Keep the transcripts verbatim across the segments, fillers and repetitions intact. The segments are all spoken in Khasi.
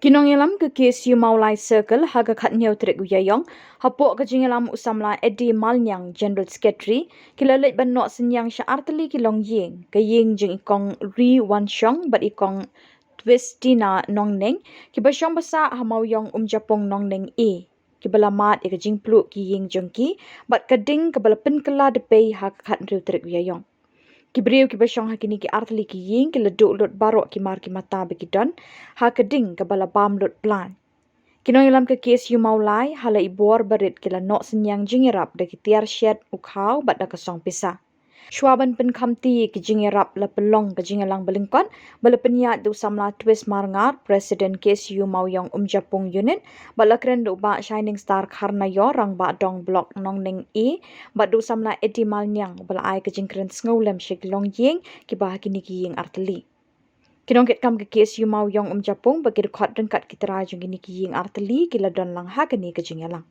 Ki nongïalam ka K S U Mawlai Circle ha ka khatnïew tarik u Ïaïong, hapoh ka jingïalam u samla Eddie Malniang, General Secretary, ki la leit ban noh synñiang sha artylli ki longïing, ka ïing jong i kong Ri Wan Shong bad i kong Twistina Nongneng, kiba shong ba sah ha Mawiong Umjapung Nongneng A, kiba la mad ïa ka jingpluh ki ïing jong ki bad ka ding kaba la pynkylla da pei ha ka khathynriew tarik u Ïaïong. Ki briew kiba shong ha kine ki artylli ki ïing ki la duh lut baroh ki mar ki mata ba ki don ha ka ding kaba la bam lut plan. Ki nongïalam ka K S U Mawlai ha la i bor barit ki la noh synñiang jingïarap da ki tiar shet, u khaw bad da ka song pisa. Shuwa ban pynkhamti ki jingïarap, la pynlong ka jingïalang ba lyngkot ba la pynïaid da u samla Twist Marngar, President K S U Mawiong Umjapung Unit, bad la kren da u Bah Shining Star Kharnaior, Rangbah Dong Block Nongneng A, bad da u samla Eddie Malniang, ba la ai ka jingkren sngewlem sha ki longïing kiba ha kine ki ïing artylli. Ki nongkitkam ka K S U Mawiong Umjapung ba ki dkhot ryngkat ki trai jong kine ki ïing artylli ki la don lang ha kane ka jingïalang.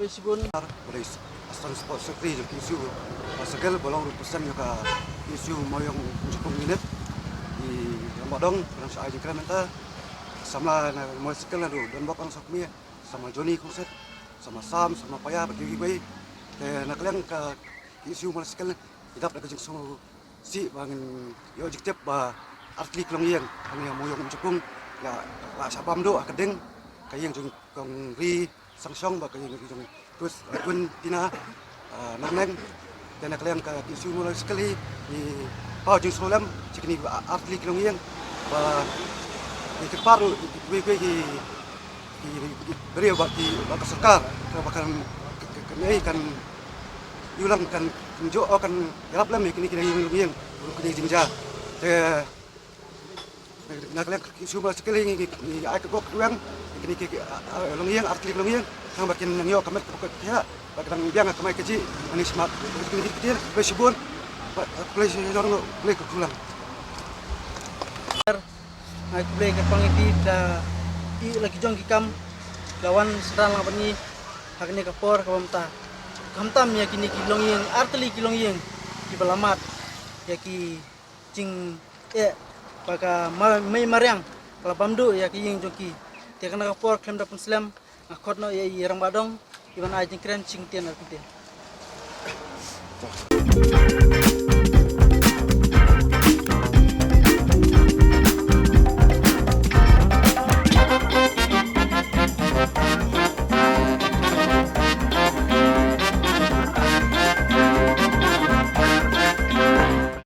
Bad shibun. Bad i Assistant Sports Secretary jong K S U Mawlai Circle, ba long represent jong ka K S U Mawiong Umjapung Unit. I Rangbah Dong, ba dang sha ai jingkren mynta. Samla na Mawlai Circle naduh Don Bok Angsokmie, samla Johnny Kongset, samla Sam, samla Paya, bad kiwei kiwei. Te na ka liang ka K S U Mawlai Circle, i dap da ka jingsngew sih ba ngin ïoh jingtip ba artylli ki longïing hangne ha Mawiong Umjapung la, la shah bam duh ha ka ding, ka ïing jong i kong Ri Sangshong bad ka ïing jong i Twistina, ah, Nongneng. Te na ka liang ka K S U Mawlai Circle ngi paw jingsngewlem sha kine artylli ki longïing ba ngi kyrpad ruh ïa kiwei kiwei ki, ki, ki briew bad ki, bad ka sorkar kaba kan, kan, kan, kan ïoh lang, kan, kan ïoh, kan ïarap lem ïa kine, kine ïing longïing, kine jingjia. Te na ka liang ka K S U Mawlai Circle ngi, ngi, ngi ai ka gok ka duweng ïa kine ki, ki, ah, ah, longïing, artylli ki longïing, tang ba kin nang ïoh ka met ka pokot ka thiah, ba ka dang biang ka kamai kajih, mane smat kine ki ktien, bad shibun, bad khublei shibun, khublei ka kulang. Nga khublei kyrpang ïa phi, da i la ki jong ki kam la wan synran lang bad ngi ha kane ka por kaba mynta. Khamtam ïa kine ki longïing, artylli ki longïing kiba la mad ïa ki jingeh ba ka ma-, mei mariang ka la bam duh ïa ki ïing jong ki. Te kane ka por khlem da pynslem, nga khot noh ïa i Rangbah Dong i ban ai jingkren shi kyntien ar kyntien.